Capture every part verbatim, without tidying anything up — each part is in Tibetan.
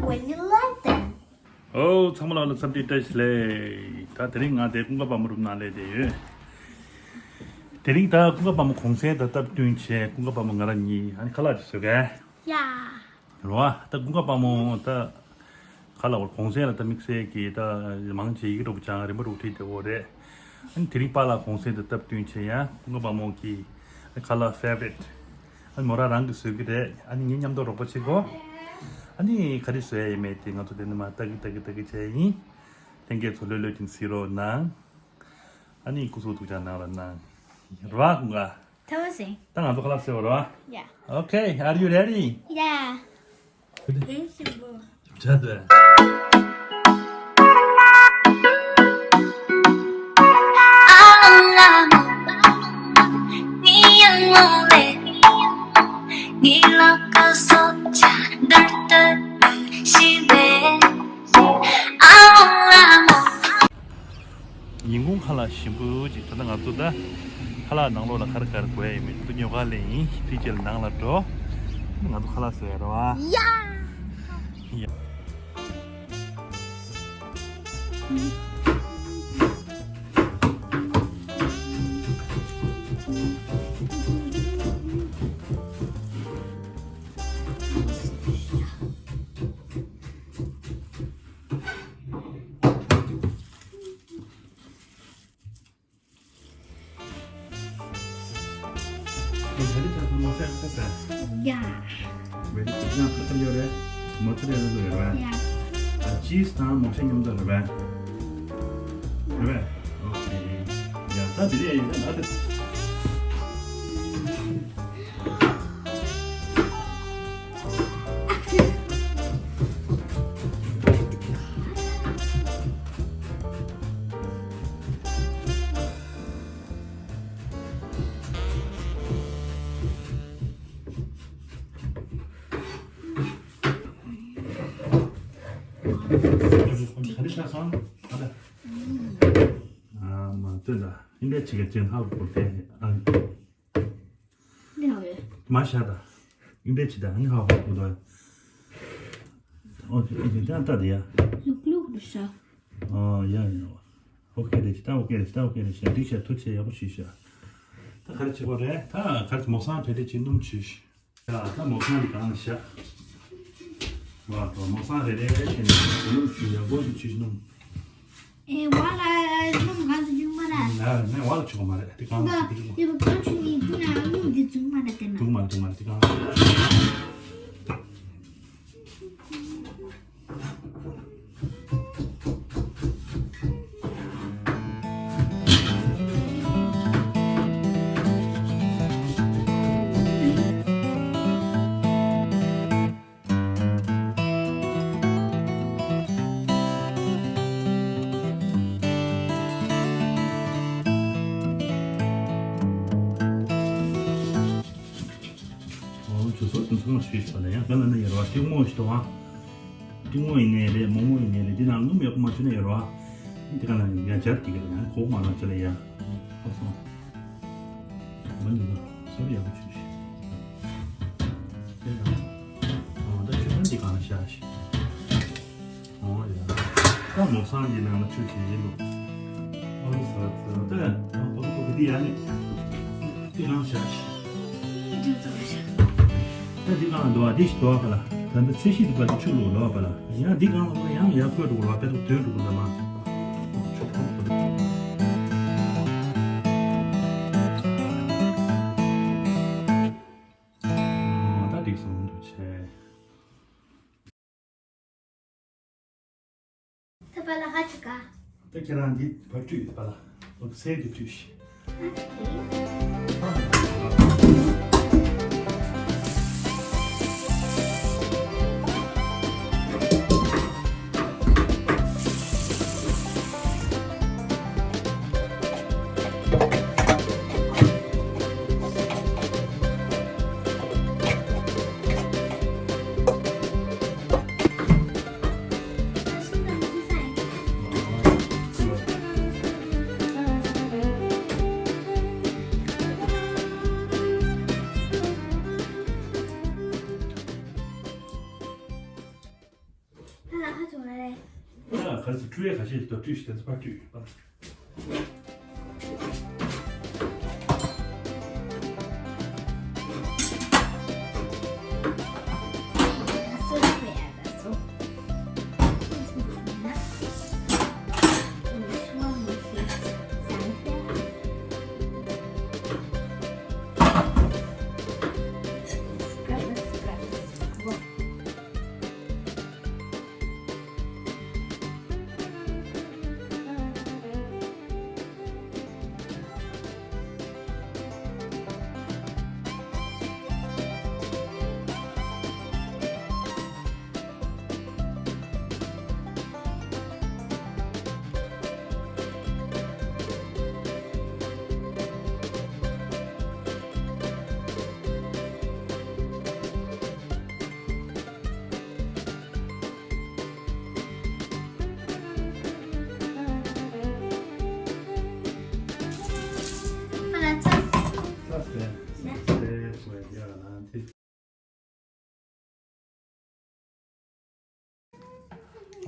When you like them. ཨོ། ཚང་མ་ལ་འཚམས་འདྲི་བཀྲ་ཤིས་བདེ་ལེགས། ད་དེ་རིང་ང་དེ་ཀུན་དགའ་དཔལ་མོ་རུམ་ནང་སླེབས་བསྡད་ཡོད། དེ་རིང་ད་ཀུན་དགའ་དཔལ་མོ་གུང་སེང་དང་སྟབས་བསྟུན་བྱས་ཀུན་དགའ་དཔལ་མོ་ང་རང་གཉིས་ཨ་ནི་ཁ་ལག་ཅིག་བཟོ་གས། ཡ། རེད་བ། ད་ཀུན་དགའ་དཔལ་མོ་ད་ཁ་ལག་བར་གུང་སེང་ལ་ད་དམིགས་བསལ་གྱི་ད་མང་ཆེ་ཡི་གེ་དྲུག་པོ་ཅང་རིམ་པ་རུ་བྲིས་བསྡད་ཡོད་རེད། ཨ་ནི་དེ་རིང་པཱ་ལགས་གུང་སེང་དང་སྟབས་བསྟུན་བྱས་ཡ་ཀུན་དགའ་དཔལ་མོ་གི་ཁ་ལག་ཕེ་ཝ་རི་ཊི། ཨ་ནི་མོ་རང་རང་གིས་བཟོས་ཀྱི་རེད། ཨ་ནི་ངས་མཉམ་དུ་རོགས་པ་བྱེད་དགོས། ཨ་ནི་ག་རེ་བཟོས་ཡ་ཡིན་མེད་དེ་ང་ཚོ་དེ་ནས་མར་ལྟ་གི་ལྟ་གི་ལྟ་གི་བྱས་ཡིན། ལྷན་རྒྱས་ཚོ་ལྷོད་ལྷོད་ཀྱིས་གཟིགས་རོགས་གནང་། ཨ་ནི་སྐུ་གཟུགས་ཐུགས་ཅག་གནང་རོགས་གནང་། རེད་བ་ཀུན་དགའ། ཐ་མ་སེ། ད་ང་ཚོ་ཁ་ལག་བཟོས་པ་རེད་བ། Yeah. Okay, are you ready? Yeah. Ready? བྱ་དུས། ཉིན་གུང་ཁ་ལག་ཞིམ་པོ་ཅིག་ད་ལྟ་ང་ཚོ་ད་ཁ་ལག་ནང་ལོགས་ལ་ག་རེ་ག་རེ་དགོས་ཡ་ཡིན་མིན་དེ་ཚོ་ཉོ་ག་སླེབས་ཡིན། དེ་རྗེས་ལ་ནང་ལ་འགྲོ། ང་ཚོ་ཁ་ལག་བཟོ་ཡ་རེད་བ། ཡ། ཡ། ཡ། ཝེ་ཏི་ཅིག་ཡང་ཁ་ཁ་ཡོད་རེད། མོ་ཚ་རེ་རེ་ཡོད་རེད། ཡ། ཨ་ཅིས་དང་མོག་ཤ་མཉམ་དུ་རེད་པས། རེད་པས། ཨོ་ཁེ། ཡ་ད་དེ་རེད་ཡ། ཡ་ད་དེ། ག་རེ་ཆགས་སོང་། ཨ་ད། ཨ་མ་ལྟོས་ད། ཨིན་པའི་ཆི་ག་ཅན་ཧ་གོ་དེ། ཨ། འདི་ཧ་གོ་ཡོད། མ་ཤ་ད། ཨིན་པའི་ཆི་ད་ཨ་ནི་ཧ་གོ་གོ་ད། ཨོ་ཨིན་པའི་ད་ད་དེ་ཡ། ལུག་ལུག་རེད་ཤག་ཨ་ཡ་ཡ། ཨོ་ཁེ་རེད་ཤག་ད་ཨོ་ཁེ་རེད་ཤག་ད་ཨོ་ཁེ་རེད་ཤག་འགྲིག་ཤག་ཐུགས་རྗེ་ཆེ། ཡག་པོ་ཞུས་ཤག་ད་ག་རེ་བྱེད་དགོས་རེད། ད་ག་རེ་མོག་སང་རེ་རེ་བྱས་སྣུམ་བྱུགས། ཡ་ད་མོག་སང་འདི་གང་ལ་བཞག་ཝ་ད་མོག་སང་རེ་རེ་བྱས་ནས་སྣུམ་བྱུགས། ཡག་པོ་ཞིག་བྱུགས། སྣུམ། ཨེ་ཝ་ལ་སྣུམ་གང་དུ་བྱུགས་མ་རེད། ང་ང་ཝ་ལ་བྱུགས་མ་རེད། འདི་གང་ལ་བྱུགས་ཀྱི་འདུག་ད་ཡོད་པ་གང་བྱུགས་ནས་འདི་ན་སྣུམ་འདི་བྱུགས་མ་རེད། དེ་ན་བྱུགས་མ་རེད། བྱུགས་མ་རེད། འདི་གང་ལ། ཨོ་ཇོ་སོ་དེ་ཚང་མ་ཞུས་ཤག་ལ་ཡང་ག་ལ་ན་ཡར་བ་ཏིག་མོ་ཞིག་དང་། ཏིག་མོ་ཡིན་ནའི་རེད། མོག་མོག་ཡིན་ནའི་རེད། འདི་ནང་སྣུམ་ཡག་པོ་མ་བྱུགས་ན་ཡར་བ་འདི་ག་ལ་ཡང་སྦྱར་གྱི་གི་རེད། ཡང་གོག་མ་ལ་ཅི་ལ་ཡ། ཨོ་སོང་། མ་ནི་ལ་སོ་ཡག་པོ་བྱུགས་ཤིག་ཨོ་ད་ཆུ་ཚན་འདི་གང་ལ་བཞག་ཤིག་ཨོ་ཡ། ད་མོག་སང་གི་ནང་ལ་ཆུ་ཆེ་ཡིན་ལོ། ཨོ་ཟ་ཟ་ད་ཨོ་ཨོ་ཨོ་འདི་ཡ་ནི། འདི་གང་བཞག་ཤིག་ད་འདི་གང་འདུག་ཨ། འདི་ཞིག་འདུག་ཨ་པ་ལ། ད་འདི་ཚད་གཞི་འདི་པ་འདི་ཆུ་ལོ་ལོ་ཨ་པ་ལ། ཡང་འདི་གང་ལ་ཡང་ཡར་འཁོད་འགྲོ་གི་ལ་པད་དུ་དོན་འགྲོ་གི་ལ་མ། ད་འགྲིག་སོང་འདུག་ཆེ། ད་པ་ལ་ཧ་ཅི་ག་ད་ཁྱེད་རང་འདི་བར་དུས་པ་ལ་འོ་གསེར་གྱི་དུས། ཡ་ག་ཚོད་བཀྲུ་ཡས་ཁ་ཤས་ཤིག་ཏུ་བཀྲུས་ཤིག་དེ་ཚོ་ཕར་བཀྲུས་ཡོད་པ།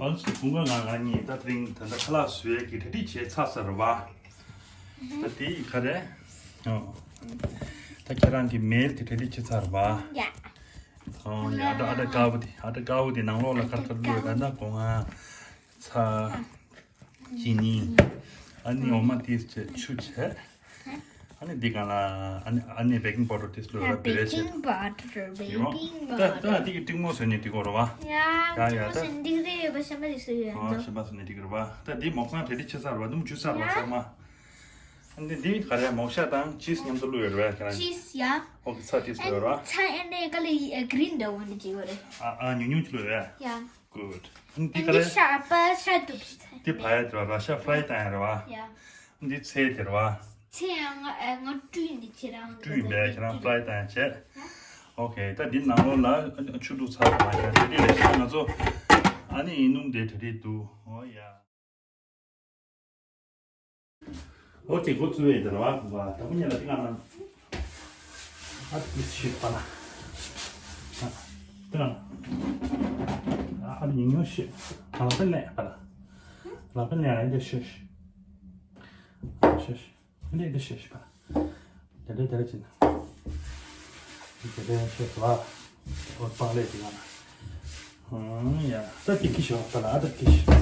ཨ་ཙི་བུ་ང་ང་ང་གཉིས་ད་དེ་རིང་ད་ལྟ་ཁ་ལག་བཟོ་ཡས་ཀྱི་གྲ་སྒྲིག་བྱས་ཚར་ཚར་རེད་བ། ད་དེ་ཡི་ག་རེ། ཨོ། ད་ཁྱེད་རང་གི་མེལ་དེ་གྲ་སྒྲིག་བྱས་ཚར་བ། ཡ། ཨོ་ཡ། ཨ་ད་ཨ་ད་དཀར་པོ་དེ་ཨ་ད་དཀར་པོ་དེ་ནང་ལོགས་ལ་ཁར་ཁར་བླུགས་ད་ན་སྒོ་ང་ཚ། ཅི་ནི། ཨ་ནི་འོ་མ་ཏིས་བྱས་ཆུ་བྱས། ཨ་ནི་འདི་གང་ལ་ཨ་ནི་ཨ་ནི་བེ་ཀིང་པའུ་ཌར་ཏིས་ལོས་ར་བེ་རེ་བྱས། བེ་ཀིང་པའུ་ཌར་བེ་ཀིང་པའུ་ཌར། ད་ད་འདི་གི་ཏིང་མོ་བཟོས་ནས་འགྲིག་གོ་ར་བ། ཡ་ཡ་ཡ་ད། སེ་འགྲིག་རེད་ཡོད་པ་ཤམ་པ་ཞིག་བཟོས་ཡོད་ཨ་འདུག་ཤམ་པ་བཟོས་ནས་འགྲིག་ར་བ། ད་འདི་མོག་སང་གྲ་སྒྲིག་བྱས་ཚར་བ་དུམ་ཆུ་ཚར་བ་ཡ། ཚང་མ། ཨ་ནི་འདི་ག་རེ་མོག་ཤ་དང་ཅིས་མཉམ་དུ་བླུགས་ཡོད་ར་བ་ཁྱེད་རང་། ཅིས་ཡ། ཨོ་ཁེ་ཚ་ཅིས་བླུགས་ཡོད་ར་བ། ཚ་ཨ་ནི་ག་ལེ་གི་རིན་འདྲ་བོ་འདི་བྱས་ཡོད་རེད། ཨ་ཨ་ཉུང་ཉུང་ཅིག་བླུགས་ཡོད་ཡ། ཡ། Good. འདི་ག་རེ། ཤ་པ་ཤ་དུ་ཤ། འདི་བ་ཡ་དེ་ར་ཤ་ཧྥ་རའི་བཏང་ཡ་རེད་བ། ཡ། འདི་ཚལ་དེ་རེད་བ། ཚལ་ཡང་ང་ང་བཀྲུས་ནས་ཁྱེད་རང་བཀྲུས་ཡིན་པས་ཁྱེད་རང་ཧྥ་རའི་བཏང་ཡ་བྱས། ཨོ་ཁེ། ད་འདི་ནང་ལོགས་ལ་ཆུ་བླུགས་ཚར་བ་ཡ། དེ་འདྲ་རེད་ཤག་ང་ཚོ་ཨ་ནི་ཡིན་སྣུམ་དེ་དེ་རེད་འདུག་ཨོ་ཡ། ཨོ་ཙི་འགོ་བཙུགས་ཡས་དེ་ར་བ། ད་ཁོ་གཉིས་ལ་ཏི་ང་ན་ཨ་ཏི་ཤི་པ་ན་ཏི་ང་ཨ་ཏི་ཉིན་ཉོ་ཤི་ང་ལ་ཕན་ལས་པ་ན་ལ་ཕན་ལས་ཡང་འདི་ཤི་ཤི་ཤི་ཤི་འདི་འདི་ཤི་ཤི་པ་ན། དེ་འདྲ་དེ་འདྲ་བྱེད་ན། དེ་འདྲ་བྱེད་པ། ཨོ་པང་ལས་ཀྱི་ང་ན། ཧུང་ཡ། ད་དེ་ཀི་ཤོ་ད་ལ་ཨ་ད་ཀི་ཤོ།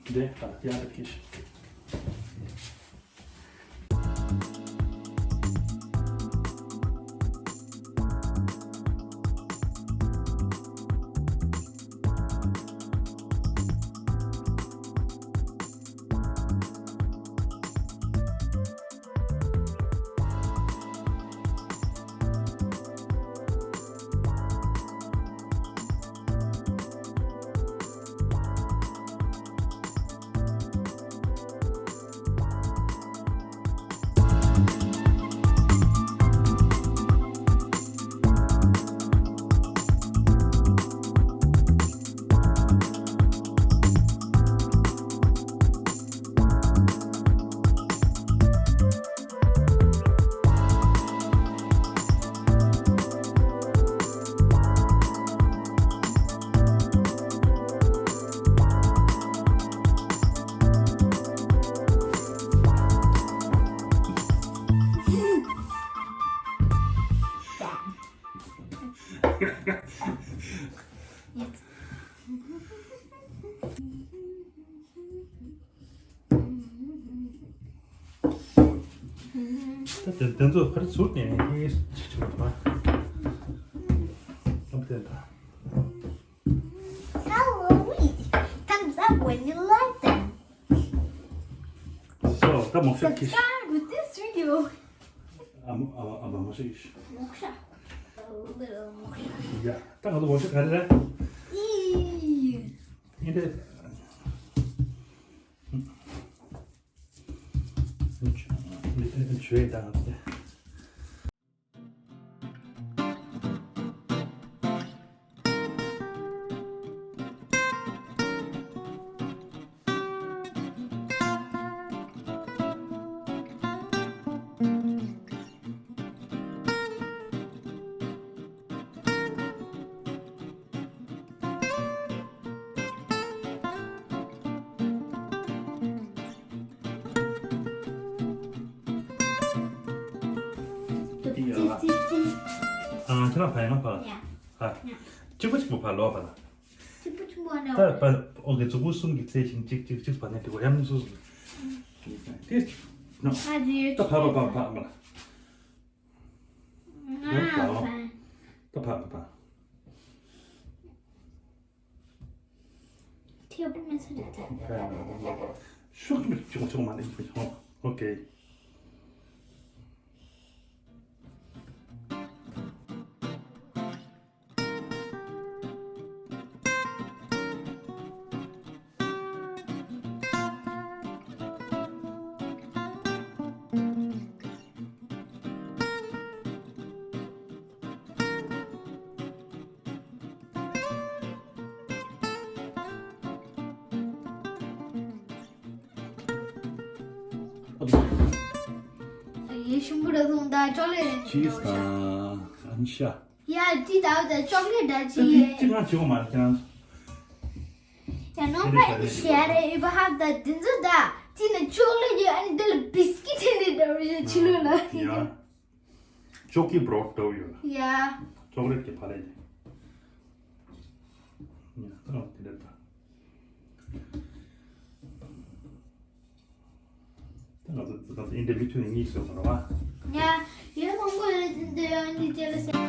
དེ་ད་ལ་དེ་ཨ་ད་ཀི་ཤོ། ད་དེ་དེ་ཚོ་ཕར་ཚུར་ནས་ངས་ཆེ་ཆེ་བ། ཨམ་དེ་ད། Halloween. Thumbs up when you like them. So, ད་མོག་ཤ་ཁྱི་ཤ། Subscribe with this video. ཨ་མ་ཨ་མ་ཨ་མ་མོག་ཤ་ཁྱི་ཤ། མོག་ཤ། ཡ། ད་ང་ཚོ་མོག་ཤ་ག་རེ་རེད། ཨི། ཨི་འདྲ། ཆུ་ཡི་ད་ང་ཚོ། ཨ། ཁྱེད་རང་ཕ་ཡ་ང་ཕ། ཡ། ཧ། ཡ། གཅིག་པ་གཅིག་པ་ཕ་ལོ་ཕ་ལ། གཅིག་པ་གཅིག་པ་ནས། ད་ཕ། ཨོ་ཀེ། གཟུགས་པོ་གསུམ་གྱི་ཚད་ཤིང་གཅིག་གཅིག་གཅིག་ཕ་ནས་དེ་གོ་ཡམ་སུ་སུ། དེ་ནོ། ཨ་ཙི། ད་ཕ་ཕ་ཕ་ཕ་ཕ་ལ། ང་ཕ། ད་ཕ་ཕ་ཕ། ཐེབས་པོ་མེད་ས་རེད་ད། ཤུགས་མི་ཆུང་ཆུང་མ་ནས་ཆུང་ཆུང་། ཨོ་ཀེ། ཡེ་ཤུ་འབུ་ར་སོང་ད་ཅོག་ལེ་རེད། ཅིས་དང་ཨན་ཤ། ཡ་ཏི་ད་ད་ཅོག་ལེ་ད་ཅི། ཅི་ང་ཅི་གོ་མ་ཅང་། ཡ་ནོ་ཕ་ཨི་ཤ་རེ་ཨི་བ་ཧབ་ད་དེ་ཚོ་ད་ཅི་ན་ཅོག་ལེ་ཡོད། ཨ་ནི་དེ་ལ་བིས་ཀི་ཊི་དེ་འདྲ་བ་ཡོད་ཕྱི་ལོགས་ལ། ཡ། ཅོག་གི་བྲོ་ཏོ་ཡོད། ཡ། ཅོག་ལེ་ཊི་གི་ཕ་ལེ་ཡ། ད་དེ་འདྲ་ད། ད་ང་ཚོ་ད་ཚོ་ཨིན་ཏེ་མི་ཆུ་ནས་གཉིས་སོང་བ། ཡ། ཡོད་མང་པོ་ཡོད་ཟིན་དེ་ཡང་གཉིས་བཅས་ལ་ཟེར།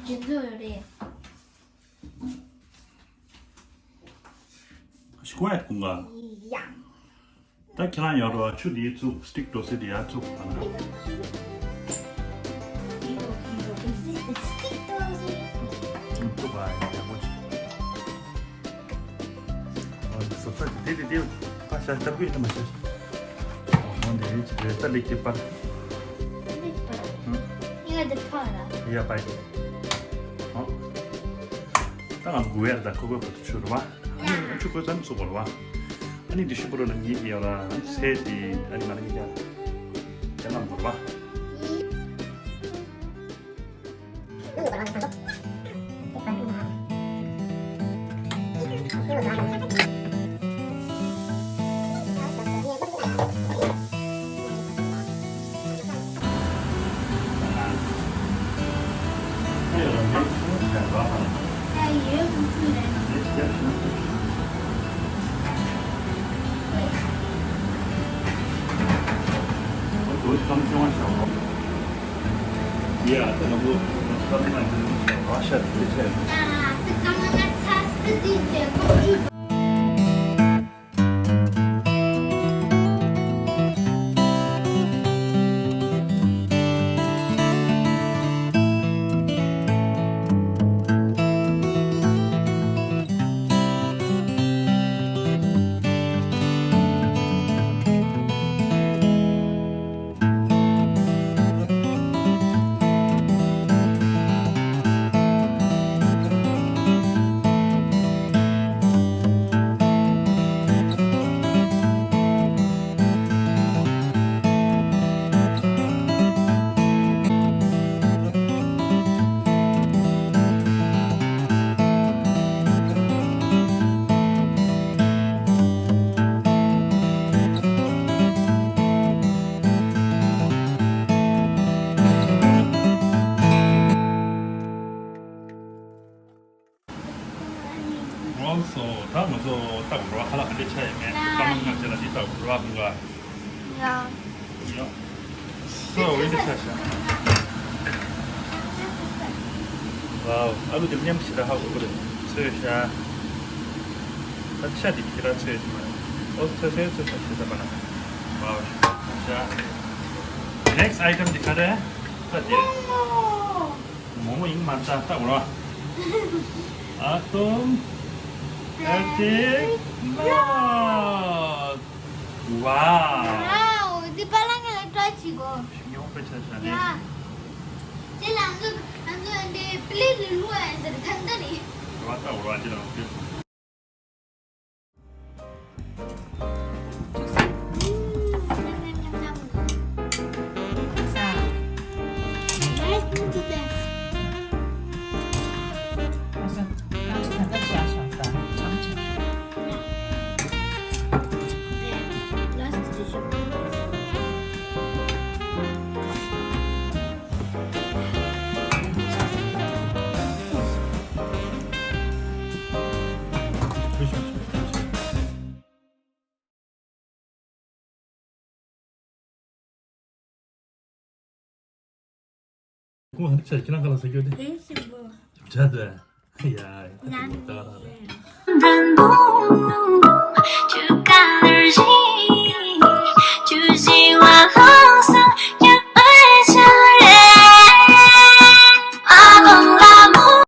རྒྱུན་དུ་རེད། ཞིག་ཀུ་ཝེཊ་ཀུང་ག། ཡ། ད་ཁྱེད་རང་ཡོད་རོགས། ཆུ་དེའི་ཚུགས་སི་ཊིག་ཏོ་སི་དེ་ཡར་ཚུགས་ཨ་ན། སི་ཊིག་ཏོ་སི། ཚུགས་པ་ཡག་པོ་བྱེད། ཨོ་ཟོ་ས་དེ་དེ་དེ་ཕ་ཤ་སྟབས་ཀྱིས་ད་མ་ཤ། ཨོ་འདི་ཅི་རེད། ད་ལེགས་ཀྱི་པར། ཡ་དེ་ཕ་ར། ཡ་པའི། ཨོ། ད་ང་དགུ་ཡར་ད་ཁོ་ཁོ་པ་ཆུ་རུ་བ། ཨ་ནི་ཆུ་ཁོལ་ཙམ་བཙུགས་པ་རེད་བ། ཨ་ནི་འདི་ཤུ་པུ་རོ་ལ་ཉིད་ཡོད་ལ་ཚེ་འདི་ཨ་ནི་ང་རང་གི་ཀྱང་ཀྱང་ལམ་བོར་བ། ཨོལ་སོ། ད་ང་ཚོ་ལྟ་དགོས་རེད་བ། ཁ་ལག་ག་འདྲས་ཆགས་ཡོད་མེད། ཡ། སྐར་མ་ལྔ་ཅིག་ལ་འདི་ལྟ་དགོས་རེད་བ། ཁོང་ག། ཡ། ཡ། སོ་འོན་ཏེ་ཆ་ཤ། ཝའོ། ཨ་ལུ་དེ་མཉམ་ཞིག་ལ་ཧ་གོ་གི་རེད། ཚོས་ཤ། ད་ཤ་དེ་ཁྱེད་རང་ཚོས་ཤ་མ་རེད། ཨོ་ཚོས་ཤ་ཚོས་ཤ་ཞེས་བཏགས་པ་ན། ཝའོ། ཤ། ནེག་སི་ཊི་ཨའི་ཊེམ་དེ་ག་རེ། ད་དེ། མོག་མོག་ཡིན་མ་རེད། ད་ད་འོ་ར། ཨ་ཏོམ། ཨ་ཏིག་ལགས། ཝའོ། ཝའོ། འདི་པ་ལ་ང་ལ་སྤྲོ། ཅི་གོ། ཉོག་པའི་ཆ་ཆ་ནས། ཡ། དེ་ལ་ང་ཚོ་ང་ཚོ་འདི་པི་ལེ་ལི་ལུ་ཨ་ཟེར་ཐན་ད་ནི། ར་ཏ་ར་ཅི་ལ་ང་ཚོ། ཁོང་ཧ་ཅང་ཁྱེད་རང་ག་ལ་ཟེར་རྒྱུ་དེ། དེ་ཞིག་པོ། བྱ་དེ། ཡ། ཡ། ད་ད་ད།